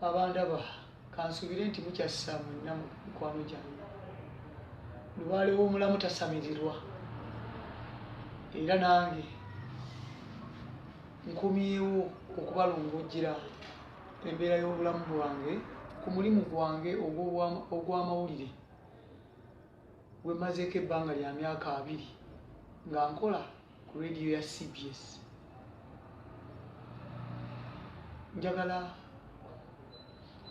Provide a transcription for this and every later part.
Abandaba kansuubire nti mukyassa mwenna mikwano gyange. Lubaale w'omulamu tasamirirwa, era nange nkomyewo okubalongojjera embeera y'obulamu bwange ku mulimu gwange ogw'amawulire gwe mmazeeko ebbanga lya myaka 20 nga nkola ku rediyo ya CBS. Njagala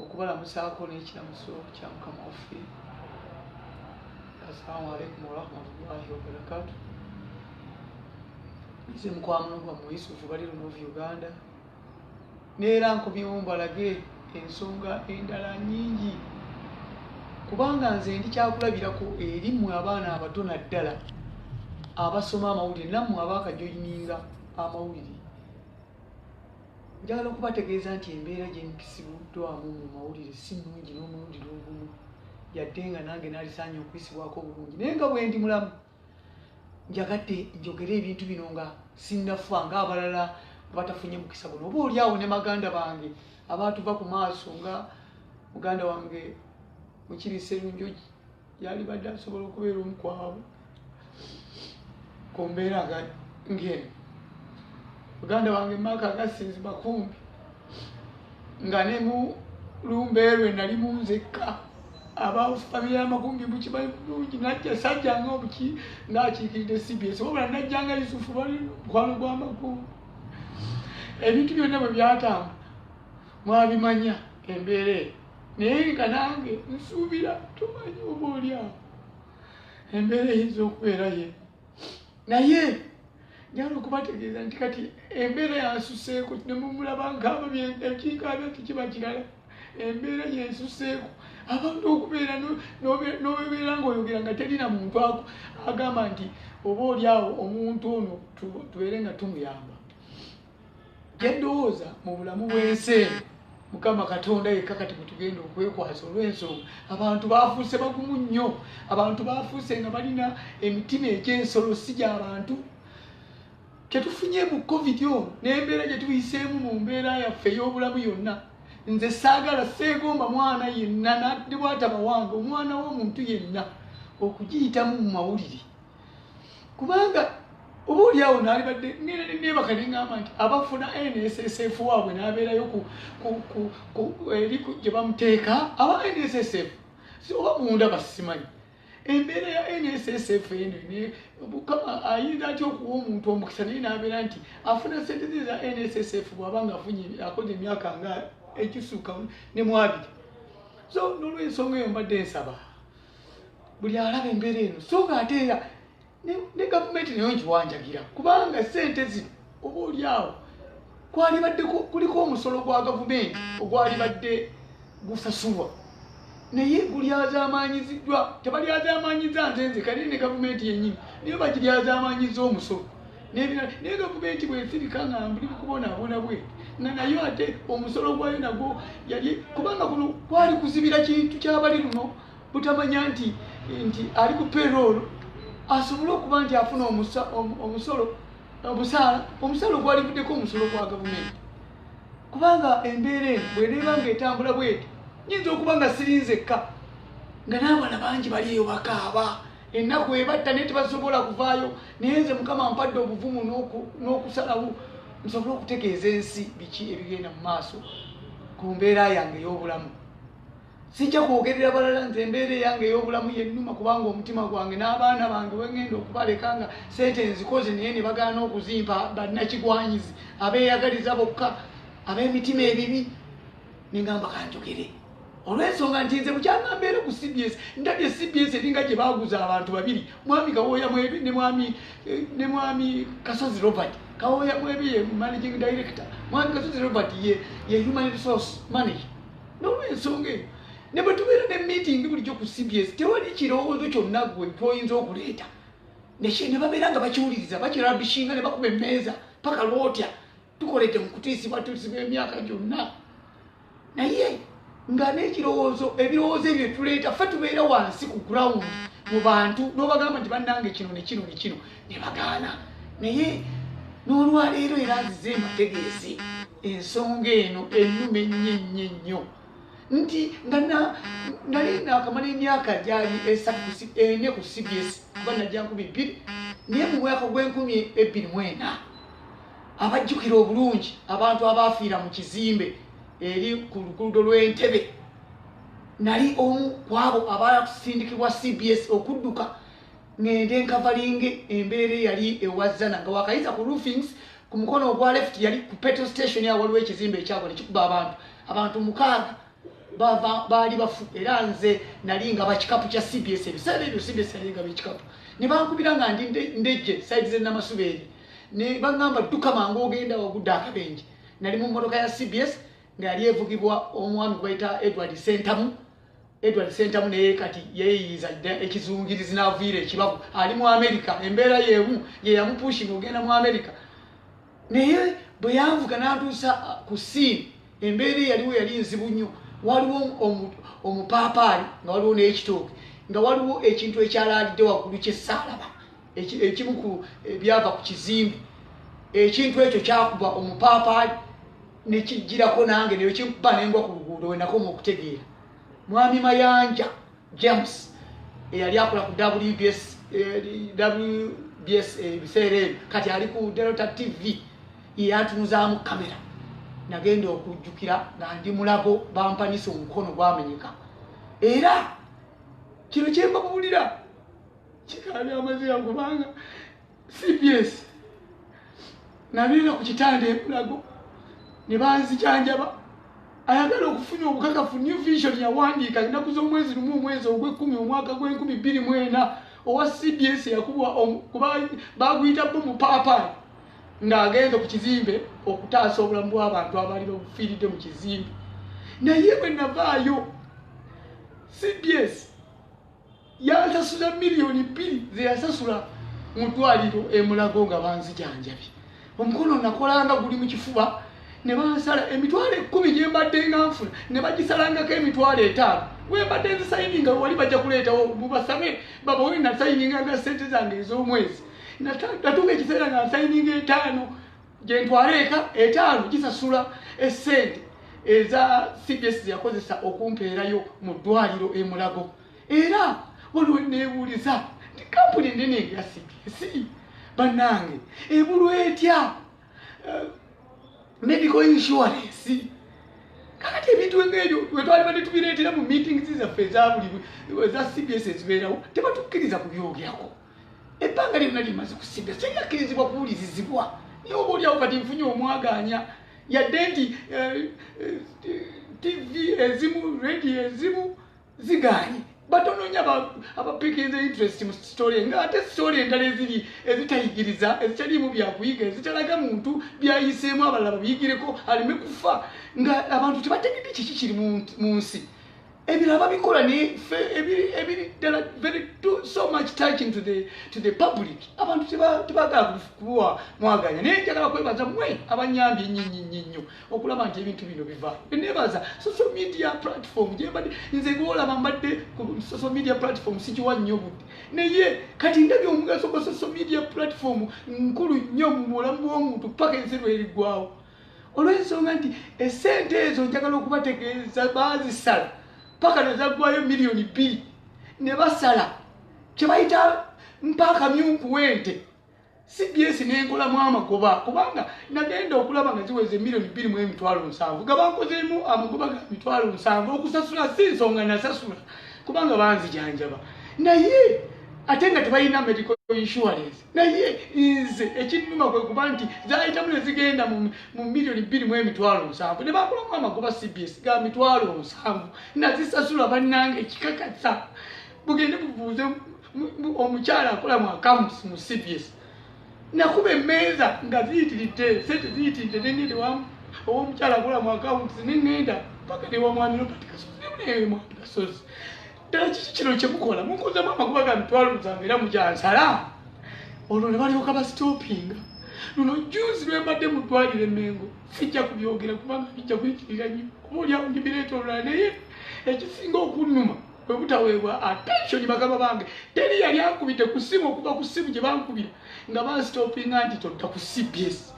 okubalamusaako n'ekiramuso kya Mukama waffe. Assalamu alaikum warahmatullahi wabarakatu. Nze mukwano gwammwe Yusufu Baliro of Uganda, neera nkomyewo mbalage ensonga endala nyingi, kubanga nze ndi kyakulabirako eri mmwe abaana abato, naddala abasoma amawulire, nammwe abaakajoyininga amawulire. Njagala okubategeeza nti embeera gye mpisibuddwamu mu mawulire si nnungi n'omulundi n'ogumu, yadde nga nange naalisaanye okuyisibwako obulungi, naye nga bwe ndi mulamu njagadde njogere ebintu bino nga sinnafa, ng'abalala batafunye mukisa guno, oba oli awo ne maganda bange abaatuva ku maaso, nga muganda wange Mukiri Serunjogi yalibadde asobola okubeera omu kwabo ku mbeera ng'eno. Muganda wange Mark Agasinzi Makumbi, nga ne mu lumbe lwe nali mu nzekka, aba famire y'Amakumbi mukimanyi bulungi, najja sajjanga obuki ng'akiikiridde CBS, wabula najjanga Yusufu bali mukwano gw'Amakumbi. Ebintu byonna bwe byatambula mwabimanya embeera eyo, naye nga nange nsuubira tumanyi oba oli awo embeera eyinza okubeera ye, naye njagala okubategeeza nti kati embeera yansuseeko, nemumulaba nkaaba, ekinkaabya tekiba kirala, embeera yensuseeko. Abantu okubeera nobeera ngaoyogera nga terina muntu agamba nti oba oli awo omuntu ono tubeere nga tumuyamba. Kyendowooza mu bulamu bw'ensi eno, Mukama Katonda yekka kati bwe tugenda okwekwasa, olw'ensonga abantu bafuuse bagumu nnyo, abantu bafuuse nga balina emitima egy'ensolo, si gy'abantu. Kyetufunye mu COVID ono n'embeera gye tuyiseemu mu mbeera yaffe ey'obulamu yonna, nze saagala, seegomba mwana yenna ne bw'ataba wange, omwana w'omuntu yenna okugiyitamu mu mawulire, kubanga oba oli awo naalibadde ngenda neneebaka neŋŋamba nti abafuna NSSF waabwe n'abeerayo eri gye bamuteeka aba NSSF, oba munda basimanyi embeera ya NSSF eno. Mukama ayinza atya okuwa omuntu omukisa naye n'abeera nti afuna sente ze za NSSF bw'aba nga afunye akoze emyaka nga ekisuuka ne mu 20? So n'olwensonga eyo mbadde nsaba buli alaba embeera eno, so nga ate era ne gavumenti nayo ngiwanjagira, kubanga sente zino oba oli awo kwalibadde kuliko omusolo gwa gavumenti ogwalibadde gusasulwa, naye gulyazaamaanyiziddwa. Tebalyazaamaanyiza nze nzeka, naye ne gavumenti yennyini naye bagiryazaamaanyiza omusolo n'ebirala. Naye gavumenti bwesirika nga mbuli kubonaabona bwe nga nayo ate omusolo gwayo nagwo yali, kubanga kuno kwali kuzibira kintu kyabali luno butamanya nti ali ku payroll asobole okuba nti afuna omusolo, omusaala, omusaala ogwalivuddeko omusolo gwa gavumenti. Kubanga embeera eno bweneeba nga etambula bweti, nyinza okuba nga sirinzekka, nga n'abalala bangi bali eyo bakaaba ennaku ebatta, naye tebasobola kuvaayo. Naye nze Mukama mpadde obuvumu n'okusalawo nsobole okutegeeza ensi biki ebigenda mu maaso ku mbeera yange ey'obulamu. Sijja kwogerera balala, nze embeera eyange ey'obulamu yennuma, kubanga omutima gwange n'abaana bange wengenda okubaleka nga sente nzikoze, naye ne bagaana okuzimpa bannakigwanyizi abeeyagaliza bokka, ab'emitima ebibi. Nengamba kanjogere olw'ensonga nti nze bukyanga mbeera ku CBS, ndabye CBS eringa gye baaguza abantu babiri, mwami Kawooya Mwebe ne mwami Kasozi Robert. Kawooya Mwebe ye managing director, mwami Kasozi Robert ye human resource manager. N'olwensonga eyo ne bwe tubeera ne meeting bulijjo ku CBS, tewali kirowoozo kyonna gwe kyoyinza okuleeta ne babeera nga bakiwuliriza, bakirabishinga ne bakuba emmeeza paka lwotya. Tukoledde mu kutiisibwa tuusibwa emyaka gyonna, naye nga n'ekirowoozo, ebirowoozo ebyo tuleeta ffe tubeera wansi ku ground mu bantu, n'obagamba nti bannange kino ne kino ne kino, ne bagaana. Naye n'olwaleero era nzize mbategeeze ensonga eno ennuma ennyo ennyo ennyo. Nti nga nali nakamala emyaka gyali 3 4 ku CBS, kuba najja 2000, naye mu mwaka gw'e 2004, abajjukira obulungi abantu abaafiira mu kizimbe eri ku luguudo lw'Entebe, nali omu ku abo abasindikibwa CBS okudduka ngende ncoveringe embeera eyali ewazana nga wakayita ku roofings ku mukono ogwa left, yali ku petrol station awo, waliwo ekizimbe ekyagwa nekikuba abantu 6 baali bafu. Era nze nali nga bakikapu kya CBS ebiseera ebyo. CBS yali nga bekikapu ne bankubira nga ndi Ndejje, side z'e eri, ne baŋŋamba, "Dduka mangu ogenda wagudde akabenje." Nali mu mmotoka ya CBS nga yali evugibwa omwami gwe bayita Edward Sentamu. Edward Sentamu naye kati yeeyiyiza dda ekizungirizi n'aviira ekibabu, ali mu America. Embeera yeemu ye yamupushinga ogenda mu America. Naye bwe yanvuga n'antuusa ku scene, embeera eyaliwo yali nzibu nnyo. Waliwo omupaapaali, nga waliwo n'ekitooke, nga waliwo ekintu ekyalaalidde waggulu kyesaalaba, ekimu ku ebyava ku kizimbe. Ekintu ekyo kyakuba omupaapaali nekijjirako nange, nekinkuba nengwa ku luguudo. Wenakoma okutegeera, Mwami Mayanja James eyali akola ku WBS, WBS ebiseera ebyo, kati ali ku Delta TV, yeyantunuzaamu kamera. Nagenda okujjukira nga ndi Mulago, bampanisa omukono gwamenyeka. Era kino kyembabuulira kikaabya amaziga, kubanga CBS nabeera ku kitanda emulago ne banzijanjaba. Ayagala okufuna obukakafu, New Vision yawandiika ennaku z'omwezi 1, omwezi ogw'ekumi, omwaka gw'e 2004, owa CBS yakubwa kuba baguyita bo mupaapaali ng'agenze ku kizimbe okutaasa obulamu bw'abantu abaali babufiiridde mu kizimbe. Naye bwe navaayo, CBS yansasula miliyoni 2 zeyasasula mu ddwaliro emulago nga banzijanjabye. Omukono nakolanga guli mu kifuba, ne bansala 100,000 gye mbadde nga nfuna, ne bagisalangako 50,000. Wembadde nzisayininga wali bajja kuleetawo mubasabe babawe. Nasayininganga sente zange ez'omwezi. Natuuka ekiseera nga nsayininga 5 gye ntwala eka, 5 gisasula esente eza CBS zeyakozesa okumpeerayo mu ddwaliro emulago. Era waliwo neebuuliza nti kampuni ennene nga CBS, bannange, ebulwa etya medical insurance? Kakati ebintu ngaebyo wetwali badde tubireetera mu meetings zaffe eza buli eza CBS ezibeerawo, tebatukkiriza kubyogerako. Ebbanga lyonna limaze ku CBS teryakkirizibwa kuwulirizibwa. Naye oba oliawo kati nfunye omwaganya, yadde nti TV ezimu, radio ezimu ziganye, batono nnyo abapikinze interest mu story, nga ate story endala eziri ezitayigiriza, ezitaliimu byakuyiga, ezitalaga muntu byayiseemu abalala babiyigireko aleme kufa, nga abantu tebategedde kiki kiri mu nsi. Ebirala babikola, naye ffe ebiri ddala very too, so much touching to the public, abantu tebagala kubuwa mwaganya. Naye njagala kwebaza mmwe abanyambye ennyo ennyo ennyo ennyo okulaba nti ebintu bino bivaayo. Nebaza social media platform gyembadde nze gwolaba mbadde ku social media platform sikiwa nnyo budde, naye kati ndabye omugaso gwa social media platform. Nkulu nnyo mu bulamu bw'omuntu paka ensi lweriggwawo, olw'ensonga nti esente ezo njagala okubategeeza baazisala paka nezaggwayo miliyoni 2, ne basala kye bayita mpaaka myunku w'ente. CBS nenkolamu amagoba, kubanga nagenda okulaba nga ziweze 2,700,000, nga bankozeemu amagoba ga 70,000. Okusasula si nsonga, nasasula kubanga banzijanjaba, naye ate nga tebalina medical insurance. Naye nze ekinnuma kwe kuba nti zayitamu ne zigenda mu 2,700,000, ne bakolamu amagoba CBS ga 70,000. Nazisasula bannange, ekikakasa bugende bubuuze omukyala akola mu accounts mu CBS. Nakuba emmeeza nga ziyitiridde, sente ziyitiridde, nengende owomukyala akola mu accounts, nengenda paka newa Mwami Robert Kasozi. Naye Mwami Kasozi, ddala kiki kino kyemukola? Munkozemu amagoba ga 70,000 era mukyansala. Olwo ne balyoka basitopinga. Luno juzi lwembadde mu ddwaliro Emmengo, sijja kubyogera kubanga bijja kuyitirira nnyo, kuba oliawo ndibireeta olulala. Naye ekisinga okunnuma bwe butaweebwa attention. Bagamba bange, teri yali ankubidde ku ssimu okuva ku ssimu gye bankubira nga bansitopinga nti todda ku CBS.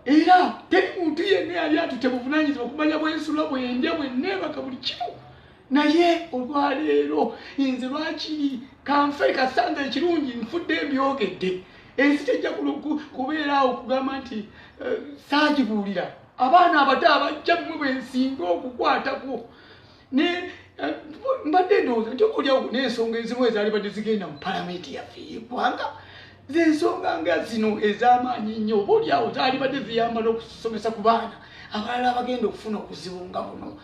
Era teri muntu yenna yali atutte buvunaanyizibwa okumanya bwensula, bwendya, bwenneebaka, buli kimu. Naye olwaleero nze lwakiri kanfe kasanze ekirungi nfudde mbyogedde. Ensi tejja kubeera awo kugamba nti saagibuulira. Abaana abato abajja mmwe bwe nsinga okukwatako. Ne mbadde ndowooza nti okulyawo n'ensonga ezimu ezaali badde zigenda mu palamenti yaffe ey'eggwanga, z'ensonga nga zino ez'amaanyi ennyo, oba oliawo zaali badde ziyamba n'okusomesa ku baana abalala abagenda okufuna obuzibu nga buno.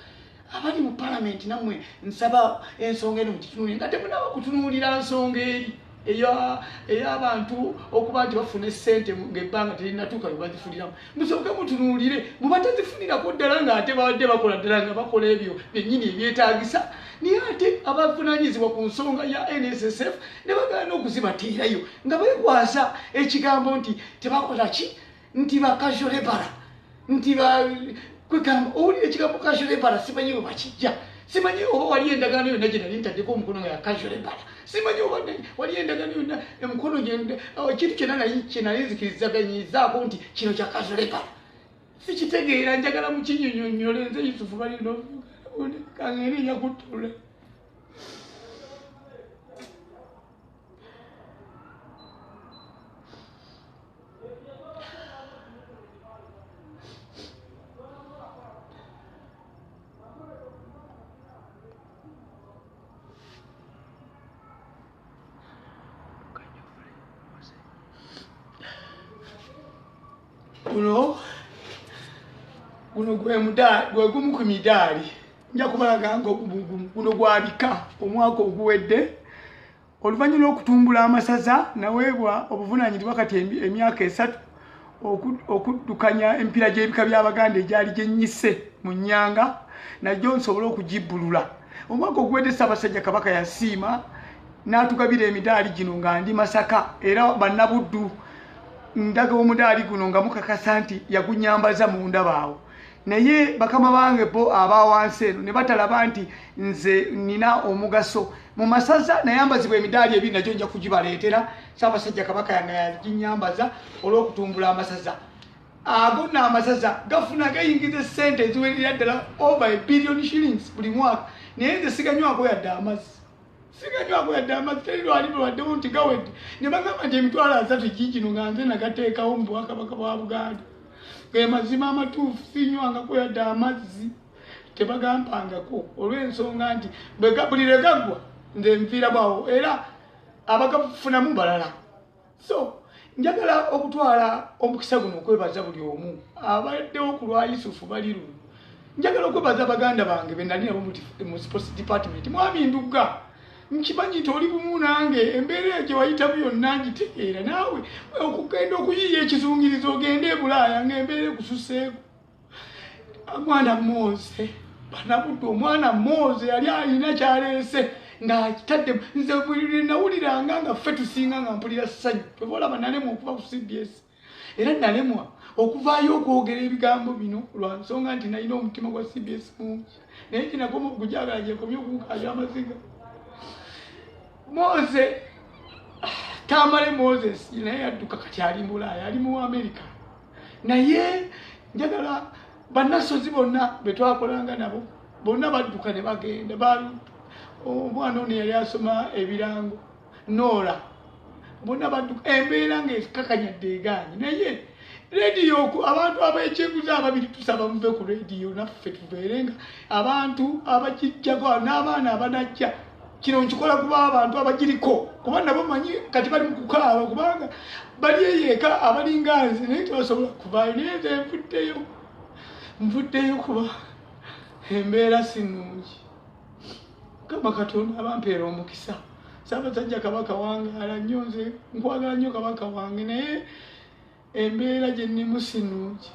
Abali mu palamenti nammwe nsaba ensonga eno mugitunuulire nga temunaba kutunuulira nsonga eri ey'abantu okuba nti bafuna essente ng'ebbanga terinatuuka lwe bazifuniramu. Musooke mutunuulire mubatazifunirako ddala ng'ate babadde bakola ddala nga bakola ebyo byennyini ebyetaagisa, naye ate abavunaanyizibwa ku nsonga ya NSSF ne bagaana okuzibateerayo nga beekwasa ekigambo nti tebakola ki, nti ba casual labor, nti ba kwegamba owulira ekigambo casual labor simanyi bwe bakijja, simanyi oba waliyo endagaano yonna gye nali ntaddeko omukono nga ya casual labor, simanyi oba waliyo endagaano yonna emikono ekintu kyonna nali kye nali nzikirizaganyizaako nti kino kya casual labor. Sikitegeera, njagala mukinnyonnyole. Nze Yusufu Balino kangende nja kuttula. Guno gwe mudaali, gwe gumu ku midaali nja kubalaga nga ogumu guno gwabika omwaka oguwedde. Oluvannyuma lw'okutumbula amasaza naweebwa obuvunaanyizibwa kati emyaka 3 okuddukanya emipiira gy'ebika by'Abaganda egyali gyennyise mu nnyanga, najjo nsobole okugibbulula. Omwaka oguwedde Ssaabasajja Kabaka yasiima n'atugabira emidaali gino nga ndi Masaka, era bannabuddu ndaga omudaali guno nga mukakasa nti yagunyambaza munda baawo. Naye bakama bange bo aba wansi eno ne batalaba nti nze nina omugaso mu masaza. Nayambazibwa emidaali ebiri, nagyo nja kugibaleetera. Ssaabasajja Kabaka nga yaginyambaza olw'okutumbula amasaza ago. Nno amasaza gafuna gayingiza essente eziwerera ddala over a billion shillings buli mwaka, naye nze siganywako yadde amazzi, siganywako yadde amazzi. Teri lwali lwaddewo nti gawedde ne bagamba nti 300,000 giigino nga nze nagateekawo mu Bwakabaka bwa Buganda. Ge mazima amatuufu, sinywangako yadde amazzi, tebagampangako olw'ensonga nti buli lwe gaggwa nze nviira bwawo, era abagafunamu balala. So njagala okutwala omukisa guno okwebaza buli omu abaddewo ku lwa Yusufu Baliruno. Njagala okwebaza baganda bange be nali nabo mu sports department. Mwami Ndugga, nkimanyi nti oli bumu nange, embeera eyo gye wayitamu yonna ngitegeera. Naawe okugenda okuyiiya ekizungirizo ogende e Bulaaya ng'embeera ekususeeko. Omwana Moze banabudde, omwana Moze yali alina kyaleese ng'akitadde. Nze buli nawuliranga nga ffe tusinga nga mpulira ssanyu. Kyova olaba nalemwa okuva ku CBS, era nalemwa okuvaayo okwogera ebigambo bino lwa nsonga nti nalina omutima gwa CBS mungi, naye kinakoma okujagala gyekomye okunkaabya amaziga. Moze Tamale Moses naye yadduka, kati ali Bulaaya, ali mu Amerika. Naye njagala bannasozi bonna be twakolanga nabo bonna badduka ne bagenda. Omwana ono yali asoma ebirango Noora, bonna badduka, embeera ng'ekakanyadde egaanye. Naye rediyo, abantu ab'ekyeguza ababiri tusaba muve ku rediyo, naffe tubeere nga abantu abagijjako n'abaana abanajja. Kino nkikola kuba abantu abagiriko, kuba nabo manyi kati bali mu kukaaba kubanga bali eyo eka abalinga nze, naye tebasobola kuvaayo. Naye nze nvuddeyo, nvuddeyo kuba embeera si nnungi. Mukama Katonda abampeera omukisa. Ssaabasajja Kabaka wangaala nnyo, nze nkwagala nnyo Kabaka wange, naye embeera gye nnimu si nnungi.